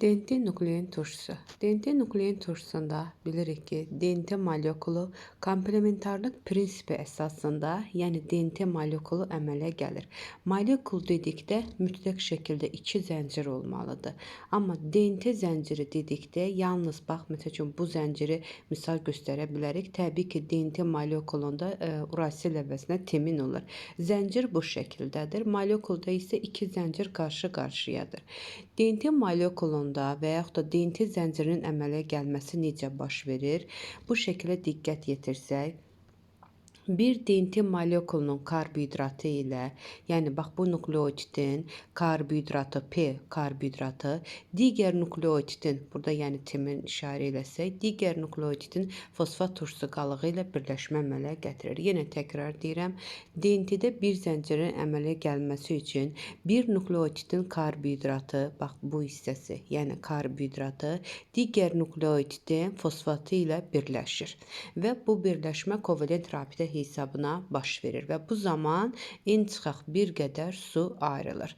DNT nuklein turşusu. DNT nuklein turşusunda bilirik ki, DNT molekulu komplementarlıq prinsipi əsasında, yəni DNT molekulu əmələ gəlir. Molekul dedikdə mütləq şəkildə iki zəncir olmalıdır. Amma DNT zənciri dedikdə yalnız bax, məsəl üçün bu zənciri misal göstərə bilərik. Təbii ki, DNT molekulunda urasil əvəzinə timin olur. Zəncir bu şəkildədir. Molekulda isə iki zəncir qarşı-qarşıyadır. DNT molekulunda və yaxud da DNT zəncirinin əmələ gəlməsi necə baş verir? Bu şəkilə diqqət yetirsək, bir DNT molekulunun karbohidratı ilə, yəni bax bu nukleotidin karbohidratı P karbohidratı, digər nukleotidin, burada yəni timin işarə eləsək, digər nukleotidin fosfat turşusu qalığı ilə birləşmə əmələ gətirir. Yenə təkrar deyirəm, DNT-də bir zəncirin əmələ gəlməsi üçün bir nukleotidin karbohidratı, bax bu hissəsi, yəni karbohidratı digər nukleotidin fosfatı ilə birləşir və bu birləşmə kovalent rabitə hesabına baş verir və bu zaman N çıxaq bir qədər su ayrılır.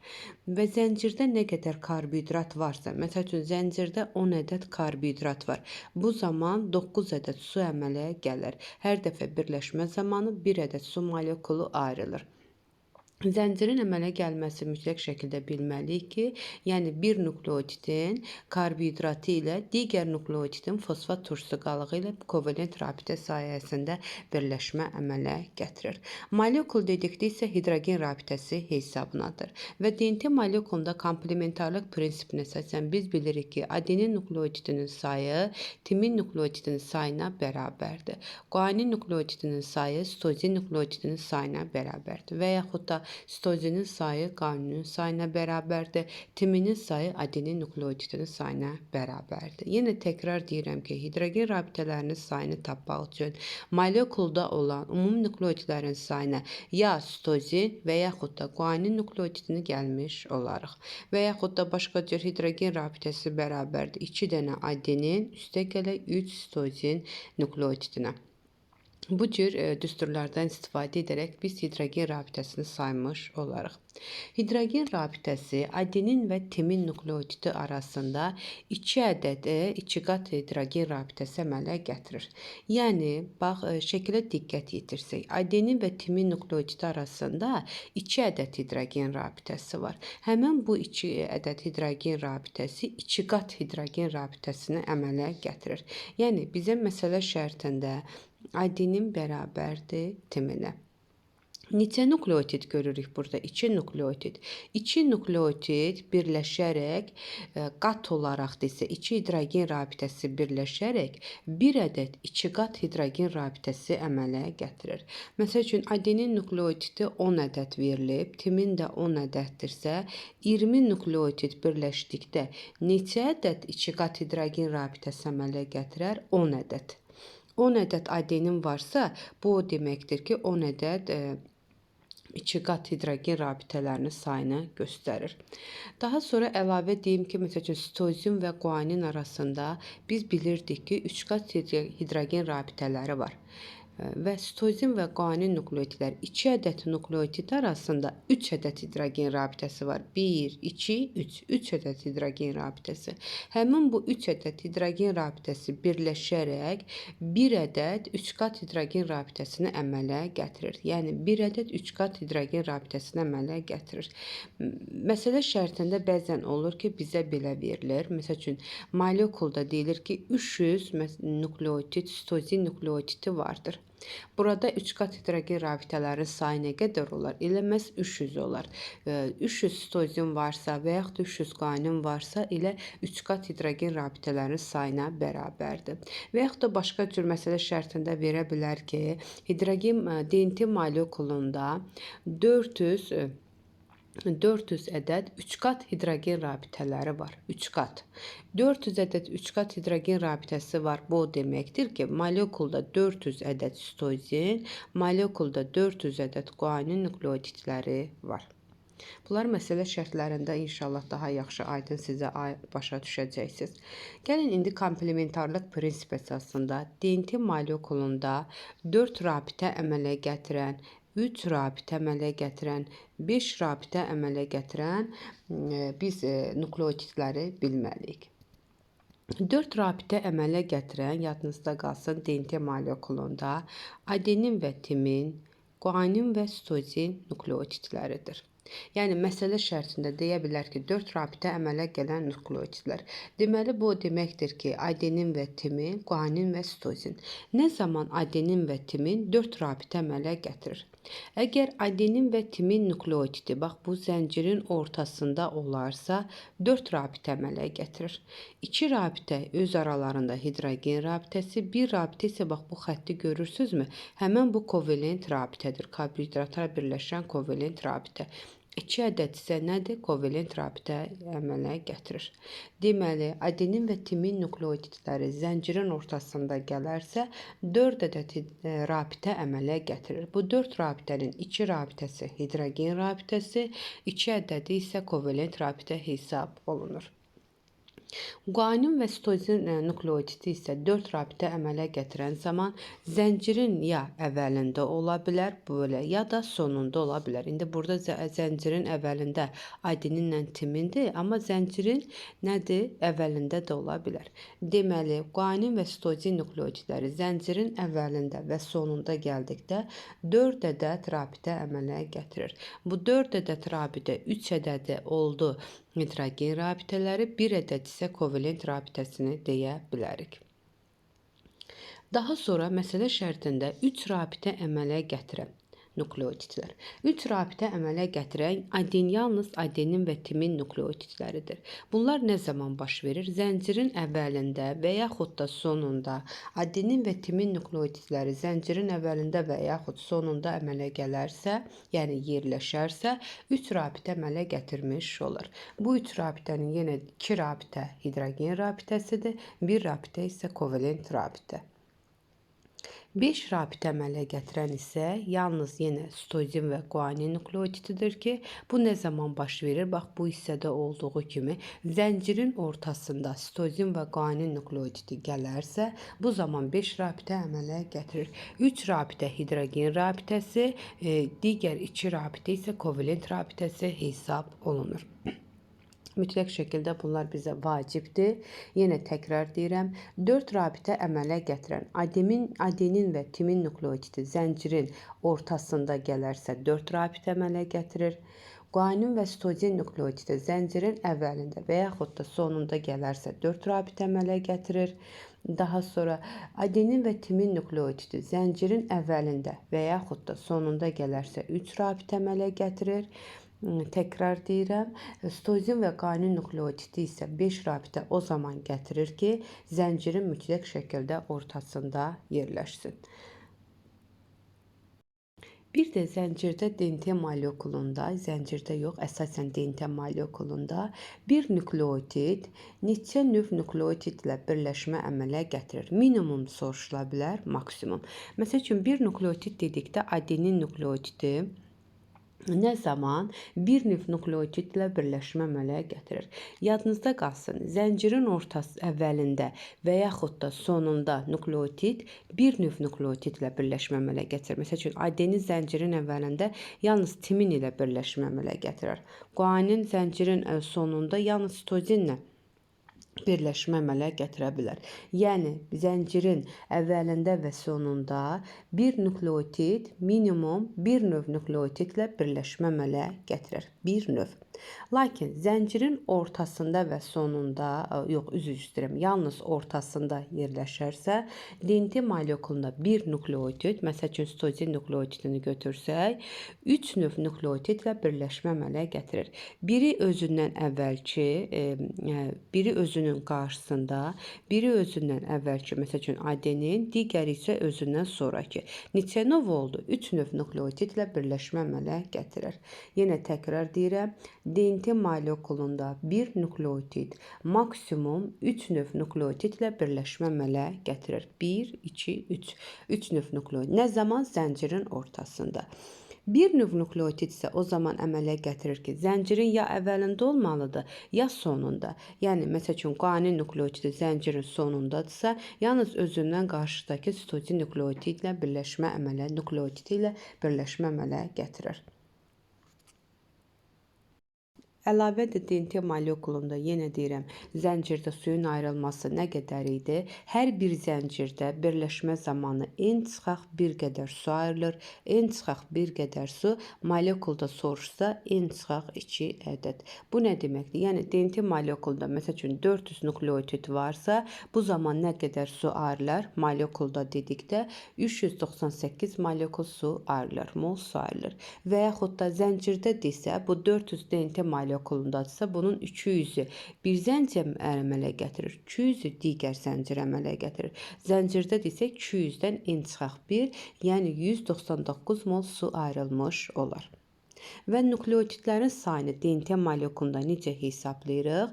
Və zəncirdə nə qədər karbohidrat varsa, məsəl üçün zəncirdə 10 ədəd karbohidrat var. Bu zaman 9 ədəd su əmələ gəlir. Hər dəfə birləşmə zamanı 1 ədəd su molekulu ayrılır. Zəncirin əmələ gəlməsi mütləq şəkildə bilməliyik ki, yəni bir nukleotidin karbohidratı ilə digər nukleotidin fosfat turşusu qalığı ilə kovalent rabitə sayəsində birləşmə əmələ gətirir. Molekul dedikdə isə hidrogen rabitəsi hesabınadır. Və DNT molekulunda komplementarlıq prinsipinə əsasən biz bilirik ki, adenin nukleotidinin sayı timin nukleotidinin sayına bərabərdir. Guanin nukleotidinin sayı sitozin nukleotidinin sayına bərabərdir. Və yaxud da sitozinin sayı guaninin sayına bərabərdir. Timinin sayı adenin nukleotidinin sayına bərabərdir. Yenə təkrar deyirəm ki, hidrogen rabitələrinin sayını tapmaq üçün molekulda olan ümumi nukleotidlərin sayına ya sitozin və yaxud da guanin nukleotidini gəlmiş olarıq. Və yaxud da başqa cür hidrogen rabitəsi bərabərdir 2 dənə adenin üstə gələk 3 sitozin nukleotidinə. Bu cür düsturlardan istifadə edərək biz hidrogen rabitəsini saymış olarıq. Hidrogen rabitəsi adenin və timin nukleotidi arasında 2 ədəd iki qat hidrogen rabitəsi əmələ gətirir. Yəni, bax, şəkilə diqqət yetirsək, adenin və timin nukleotidi arasında 2 ədəd hidrogen rabitəsi var. Həmin bu 2 ədəd hidrogen rabitəsi 2 qat hidrogen rabitəsini əmələ gətirir. Yəni, bizə məsələ şərtində adenin bərabərdir timinə. Neçə nukleotid görürük burada? 2 nukleotid. 2 nukleotid birləşərək qat olaraq desə 2 hidrogen rabitəsi birləşərək 1 ədəd 2 qat hidrogen rabitəsi əmələ gətirir. Məsəl üçün adenin nukleotidi 10 ədəd verilib, timin də 10 ədəddirsə, 20 nukleotid birləşdikdə neçə ədəd 2 qat hidrogen rabitəsi əmələ gətirər? 10 ədəd. 10 ədəd adenin varsa, bu o deməkdir ki, 10 ədəd 2 qat hidrogen rabitələrinin sayını göstərir. Daha sonra əlavə deyim ki, məsəl üçün sitozin və guanin arasında biz bilirdik ki, 3 qat hidrogen rabitələri var. Və sitozin və guanin nukleotidləri 2 ədəd nukleotid arasında 3 ədəd hidrogen rabitəsi var. 1, 2, 3. 3 ədəd hidrogen rabitəsi. Həmin bu 3 ədəd hidrogen rabitəsi birləşərək 1 ədəd 3 qat hidrogen rabitəsini əmələ gətirir. Yəni 1 ədəd 3 qat hidrogen rabitəsini əmələ gətirir. Məsələ şərtində bəzən olur ki, bizə belə verilir. Məsəl üçün molekulda deyilir ki, 300 nukleotid, sitozin nukleotidi vardır. Burada 3 qat hidrogen rabitələrin sayı nə qədər olar? Elə məhz 300 olar. 300 sitozin varsa və yaxud 300 guanin varsa, elə 3 qat hidrogen rabitələrin sayına bərabərdir. Və yaxud da başqa cür məsələ şərtində verə bilər ki, hidrogen DNT molekulunda 400 ədəd 3 qat hidrogen rabitələri var. 3 qat. 400 ədəd 3 qat hidrogen rabitəsi var. Bu o deməkdir ki, molekulda 400 ədəd sitozin, molekulda 400 ədəd guanin nukleotidləri var. Bunlar məsələ şərtlərində inşallah daha yaxşı aydın sizə başa düşəcəksiniz. Gəlin indi komplementarlıq prinsipi əsasında DNT molekulunda 4 rabitə əmələ gətirən, 3 rabitə əmələ gətirən, 5 rabitə əmələ gətirən biz nukleotidləri bilməliyik. 4 rabitə əmələ gətirən, yadınızda qalsın, DNT molekulunda adenin və timin, guanin və sitozin nukleotidləridir. Yəni, məsələ şərtində deyə bilər ki, 4 rabitə əmələ gələn nukleotidlər. Deməli, bu o deməkdir ki, adenin və timin, guanin və sitozin. Nə zaman adenin və timin 4 rabitə əmələ gətirir? Əgər adenin və timin nukleotidi, bax bu zəncirin ortasında olarsa, 4 rabitə əmələ gətirir. 2 rabitə öz aralarında hidrogen rabitəsi, bir rabitə isə bax bu xətti görürsünüzmü? Həmən bu kovalent rabitədir. Karbohidratlar birləşən kovalent rabitə. 2 ədəd isə nədir? Kovalent rabitə əmələ gətirir. Deməli, adenin və timin nukleotidləri zəncirin ortasında gələrsə, 4 ədəd rabitə əmələ gətirir. Bu 4 rabitənin 2 rabitəsi hidrogen rabitəsi, 2 ədədi isə kovalent rabitə hesab olunur. Guanin və sitozin nukleotidi isə 4 rabitə əmələ gətirən zaman zəncirin ya əvvəlində ola bilər, belə, ya da sonunda ola bilər. İndi burada zəncirin əvvəlində adeninlə timindir, amma zəncirin nədir? Əvvəlində də ola bilər. Deməli, guanin və sitozin nukleotidləri zəncirin əvvəlində və sonunda gəldikdə 4 ədəd rabitə əmələ gətirir. Bu 4 ədəd rabitə 3 ədədi oldu hidrogen rabitələri, 1 ədəd isə kovalent rabitəsini deyə bilərik. Daha sonra məsələ şərtində 3 rabitə əmələ gətirən nukleotidlər. 3 rabitə əmələ gətirən aden, yalnız adenin və timin nukleotidləridir. Bunlar nə zaman baş verir? Zəncirin əvvəlində və yaxud da sonunda adenin və timin nukleotidləri zəncirin əvvəlində və yaxud sonunda əmələ gələrsə, yəni yerləşərsə, 3 rabitə əmələ gətirmiş olur. Bu 3 rabitənin yenə 2 rabitə hidrogen rabitəsidir, 1 rabitə isə kovalent rabitə. 5 rabitə əmələ gətirən isə yalnız yenə sitozin və guanin nukleotididir ki, bu nə zaman baş verir? Bax, bu hissədə olduğu kimi zəncirin ortasında sitozin və guanin nukleotidi gələrsə, bu zaman 5 rabitə əmələ gətirir. 3 rabitə hidrogen rabitəsi, digər 2 rabitə isə kovalent rabitəsi hesab olunur. Mütləq şəkildə bunlar bizə vacibdir. Yenə təkrar deyirəm, 4 rabitə əmələ gətirən adenin və timin nukleotidi zəncirin ortasında gələrsə 4 rabitə əmələ gətirir. Guanin və sitozin nukleotidi zəncirin əvvəlində və yaxud da sonunda gələrsə 4 rabitə əmələ gətirir. Daha sonra adenin və timin nukleotidi zəncirin əvvəlində və yaxud da sonunda gələrsə 3 rabitə əmələ gətirir. Təkrar deyirəm, sitozin və guanin nukleotidi isə 5 rabitə o zaman gətirir ki, zəncirin mütləq şəkildə ortasında yerləşsin. Bir də zəncirdə DNT molekulunda, zəncirdə yox, əsasən DNT molekulunda bir nukleotid neçə növ nukleotidlə birləşmə əmələ gətirir. Minimum soruşula bilər, maksimum. Məsəl üçün, bir nukleotid dedikdə adenin nukleotidi nə zaman bir növ nukleotidlə birləşmə əmələ gətirir. Yadınızda qalsın, zəncirin ortası əvvəlində və yaxud da sonunda nukleotid bir növ nukleotidlə birləşmə əmələ gətirir. Məsəl üçün, adenin zəncirin əvvəlində yalnız timin ilə birləşmə əmələ gətirir. Guanin zəncirin sonunda yalnız sitozinlə birləşmə əmələ gətirə bilər. Yəni, zəncirin əvvəlində və sonunda bir nukleotid minimum bir növ nukleotidlə birləşmə əmələ gətirir. Bir növ. Lakin zəncirin ortasında və sonunda, yox, üzr istəyirəm, yalnız ortasında yerləşərsə, DNT molekulunda bir nukleotid, məsəl üçün sitozin nukleotidini götürsək, 3 növ nukleotidlə birləşmə əmələ gətirir. Biri özündən əvvəlki, biri özünün qarşısında, biri özündən əvvəlki, məsəl üçün adenin, digəri isə özündən sonrakı. Neçə növ oldu? 3 növ nukleotidlə birləşmə əmələ gətirir. Yenə təkrar deyirəm, DNT molekulunda bir nukleotid maksimum 3 növ nukleotidlə birləşmə əmələ gətirir. 1, 2, 3. 3 növ nukleotid. Nə zaman? Zəncirin ortasında. Bir növ nukleotid isə o zaman əmələ gətirir ki, zəncirin ya əvvəlində olmalıdır, ya sonunda. Yəni, məsəl üçün, guanin nukleotidi zəncirin sonundadırsa, yalnız özündən qarşıdakı sitozin nukleotidlə birləşmə əmələ, nukleotidi ilə birləşmə əmələ gətirir. Əlavə də DNT molekulunda yenə deyirəm, zəncirdə suyun ayrılması nə qədər idi? Hər bir zəncirdə birləşmə zamanı N çıxaq 1 qədər su ayrılır. N çıxaq 1 qədər su molekulda soruşsa N çıxaq 2 ədəd. Bu nə deməkdir? Yəni DNT molekulunda məsəl üçün 400 nukleotid varsa, bu zaman nə qədər su ayrılar? Molekulda dedikdə 398 molekul su ayrılır, mol su ayrılır. Və yaxud da zəncirdə desə, bu 400 DNT molekulundadırsa, bunun 200-ü bir zəncir əmələ gətirir, 200-ü digər zəncir əmələ gətirir. Zəncirdə desək 200-dən N çıxaq 1, yəni 199 mol su ayrılmış olar. Və nukleotidlərin sayını DNT molekulunda necə hesablayırıq?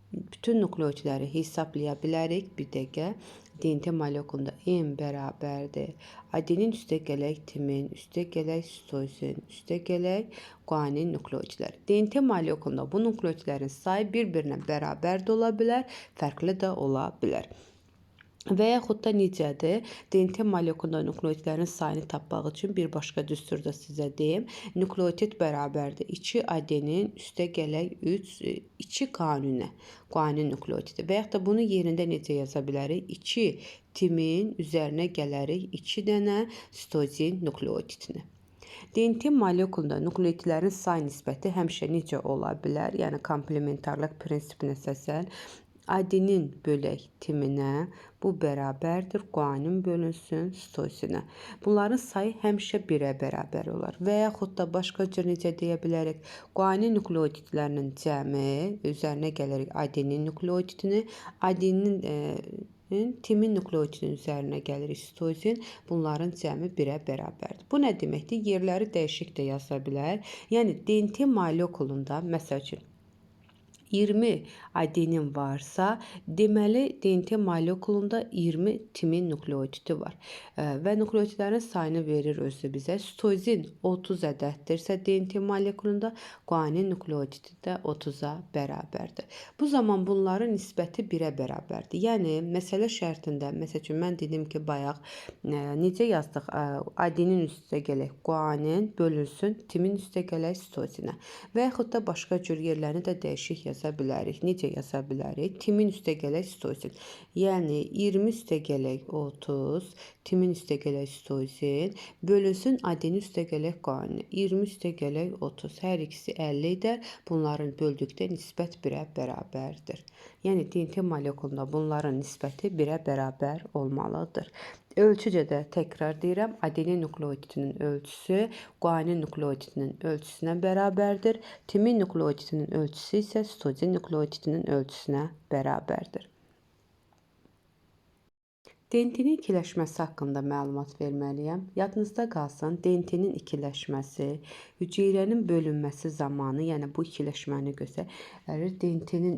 Bütün nukleotidləri hesablaya bilərik. Bir dəqiqə. DNT molekulunda N bərabərdir. Adenin üstə gələk timin, üstə gələk sitozin, üstə gələk guanin nukleotidləri. DNT molekulunda bu nukleotidlərin sayı bir-birinə bərabər də ola bilər, fərqli də ola bilər. Və yaxud da necədir? DNT molekulunda nukleotidlərin sayını tapmaq üçün bir başqa düstur da sizə deyim. Nukleotid bərabərdir 2 adenin üstə gələk 3, 2 qanunə, guanin nukleotidi. Və yaxud da bunu yerində necə yaza bilərik? 2 timin üzərinə gələrik 2 dənə sitozin nukleotidini. DNT molekulunda nukleotidlərin say nisbəti həmişə necə ola bilər? Yəni komplementarlıq prinsipinə əsasən adenin bölək timinə, bu bərabərdir guanin bölünsün sitozinə. Bunların sayı həmişə 1-ə bərabər olar. Və yaxud da başqa cür necə deyə bilərik? Guanin nukleotidlərinin cəmi üzərinə gəlirik adenin nukleotidini, adenin timin nukleotidinin üzərinə gəlirik sitozin. Bunların cəmi 1-ə bərabərdir. Bu nə deməkdir? Yerləri dəyişik də yaza bilər. Yəni DNT molekulunda məsəl üçün 20 adenin varsa, deməli DNT molekulunda 20 timin nukleotidi var. Və nukleotidlərin sayını verir özü bizə. Sitozin 30 ədəddirsə DNT molekulunda, guanin nukleotidi də 30-a bərabərdir. Bu zaman bunların nisbəti 1-ə bərabərdir. Yəni məsələ şərtində, məsəl üçün mən dedim ki, bayaq necə yazdıq? Adenin üstə gələk guanin bölünsün timin üstə gələk sitozinə. Və yaxud da başqa cür yerlərini də dəyişik yaza bilərik. Necə yaza bilərik? Timin üstə gələk sitozin. Yəni 20 üstə gələk 30, timin üstə gələk sitozin, bölünsün adenin üstə gələk guanin. 20 üstə gələk 30. Hər ikisi 50 edər. Bunların böldükdə nisbət 1-ə bərabərdir. Yəni DNT molekulunda bunların nisbəti 1-ə bərabər olmalıdır. Ölçücə də təkrar deyirəm, adenin nukleotidinin ölçüsü guanin nukleotidinin ölçüsünə bərabərdir. Timin nukleotidinin ölçüsü isə sitozin nukleotidinin ölçüsünə bərabərdir. DNT-nin ikiləşməsi haqqında məlumat verməliyəm. Yadınızda qalsın, DNT-nin ikiləşməsi hüceyrənin bölünməsi zamanı, yəni bu ikiləşməni göstərir. DNT-nin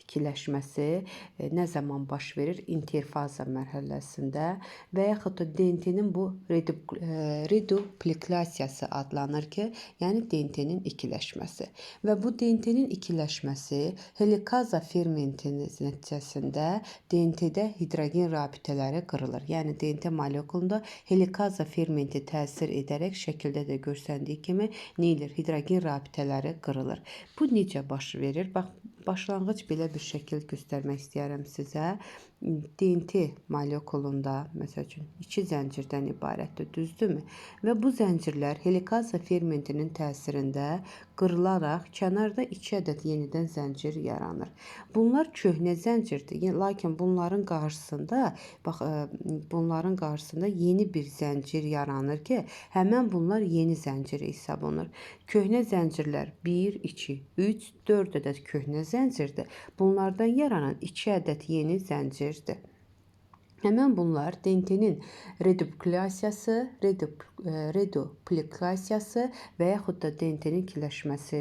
ikiləşməsi nə zaman baş verir? İnterfaza mərhələsində və yaxud da DNT-nin bu reduplikasiyası adlanır ki, yəni DNT-nin ikiləşməsi. Və bu DNT-nin ikiləşməsi helikaza fermentinin nəticəsində DNT-də hidrogen rabitələri qırılır. Yəni DNT molekulunda helikaza fermenti təsir edərək şəkildə də görsəndiyi kimi nə edir? Hidrogen rabitələri qırılır. Bu necə baş verir? Bax, başlanğıc belə bir şəkil göstərmək istəyirəm sizə. DNT molekulunda məsəl üçün 2 zəncirdən ibarətdir, düzdürmü? Və bu zəncirlər helikaza fermentinin təsirində qırılaraq kənarda 2 ədəd yenidən zəncir yaranır. Bunlar köhnə zəncirdir. Lakin bunların qarşısında, bax, bunların qarşısında yeni bir zəncir yaranır ki, həmən bunlar yeni zəncir hesab olunur. Köhnə zəncirlər 1, 2, 3, 4 ədəd köhnə zəncirdir. Bunlardan yaranan 2 ədəd yeni zəncirdir. Həmən bunlar DNT-nin reduplikasiyası və yaxud da DNT-nin ikiləşməsi